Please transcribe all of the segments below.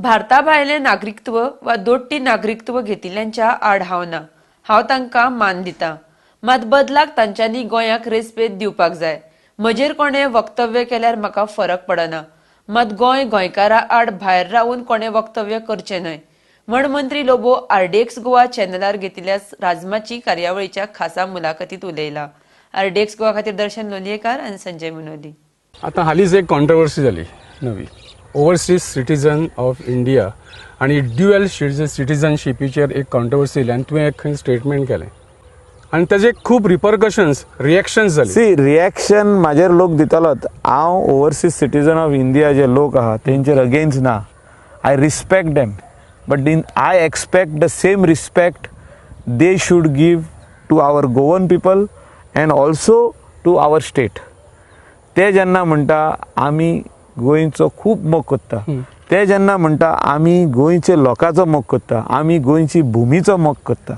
भारता भायलें नागरिकत्व वा दोट्टी नागरिकत्व घेतिल्ल्यांच्या आड हांव ना. हांव तांकां मान दिता, मात बदलाक तांच्यांनी गोंयाक रेस्पेद दिवपाक जाय. म्हजेर कोणें वक्तव्य केल्यार म्हाका फरक पडना, मात गोंय गोंयकारा आड भायर रावन कोणें वक्तव्य करचें न्हय म्हण मंत्री लोबो आरडीएक्स गोवा चॅनलार घेतिल्ल्या राजमाची कार्यावळीच्या खासा मुलाखतीत उलयला. आरडीएक्स गोवा खातीर दर्शन लोलयेकार आनी संजय मुनोली. आतां हालींच एक कॉन्ट्रवर्सी जाली नवी, ओवरसीज सिटीजन ऑफ इंडिया आनी ड्युअल सिटीजनशिपीचेर एक कॉन्ट्रवर्सी येयली आनी तुवें एक खंय स्टेटमेंट केलें आनी ताजे खूब रिपरकशन्स, रिएक्शन्स जाली. सी, रिएक्शन म्हाजेर लोक दितालोच. हांव ओवरसीज सिटीजन ऑफ इंडिया जे लोक आहा तेंचेर अगेन्स्ट ना. I respect them, but in I expect the same respect they should give to our Goan people and also to our state. ते जेन्ना म्हणटा आमी गोंयचो खूब मोग करता, ते जेन्ना म्हणटा आमी गोंयचे लोकांचो मोग करता, आमी गोंयची भुमीचो मोग करता,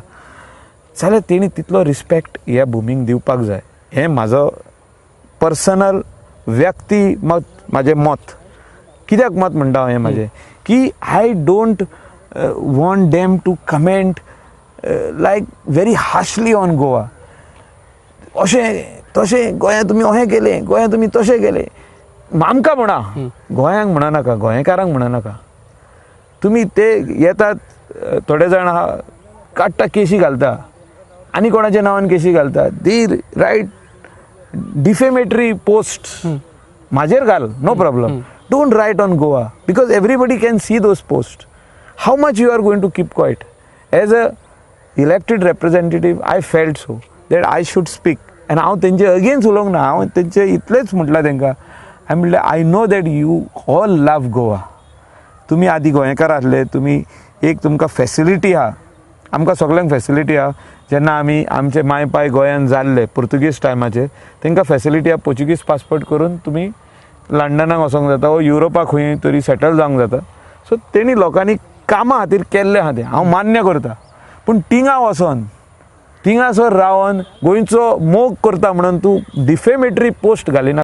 जाल्यार तेणी तितलो रिस्पेक्ट ह्या भुमीक दिवपाक जाय. हें म्हाजो पर्सनल व्यक्ती मत, म्हाजें मत. कित्याक मत म्हणटा हांव हें म्हाजें की I don't want them to comment like very harshly on Goa. अशें तशें, गोंयांत तुमी अशें केलें, गोंयांत तुमी तशें केलें. आमकां म्हणा, गोंयांक म्हणा नाका, गोंयकारांक म्हणा नाका. तुमी ते येतात, थोडे जाण आहा, काडटा, केशी घालता आनी कोणाच्या नांवान केशी घालता. They write defamatory post. म्हाजेर घाल, no problem. Don't write on Goa because everybody can see those post. How much you are going to keep quiet? As a elected representative, I felt so that I should speak and हांव तेंचे against उलोवंक ना. हांव तेंचे इतलेंच म्हटलां तेंकां, हांवें म्हणलें, I know that you all love Goa. तुमी आदी गोंयकार आसले, तुमी एक तुमकां फेसिलिटी आहा, आमकां सगल्यांक फेसिलिटी आहा. जेन्ना आमी आमचे माय पाय गोंयान जाल्ले पुर्तुगीज टायमाचेर, तांकां फेसिलिटी आहा. पोर्चुगीज पासपोर्ट करून तुमी लंडनाक वचोंक जाता वो युरोपाक खंय तरी सेटल जावंक जाता. सो तेणी लोकांनी कामां खातीर केल्लें आहा, तें हांव मान्य करता. पूण तिंगा वचोन, थिंगासर रावन गोंयचो मोग करता म्हणून तूं डिफेमेटरी पोस्ट घालिना.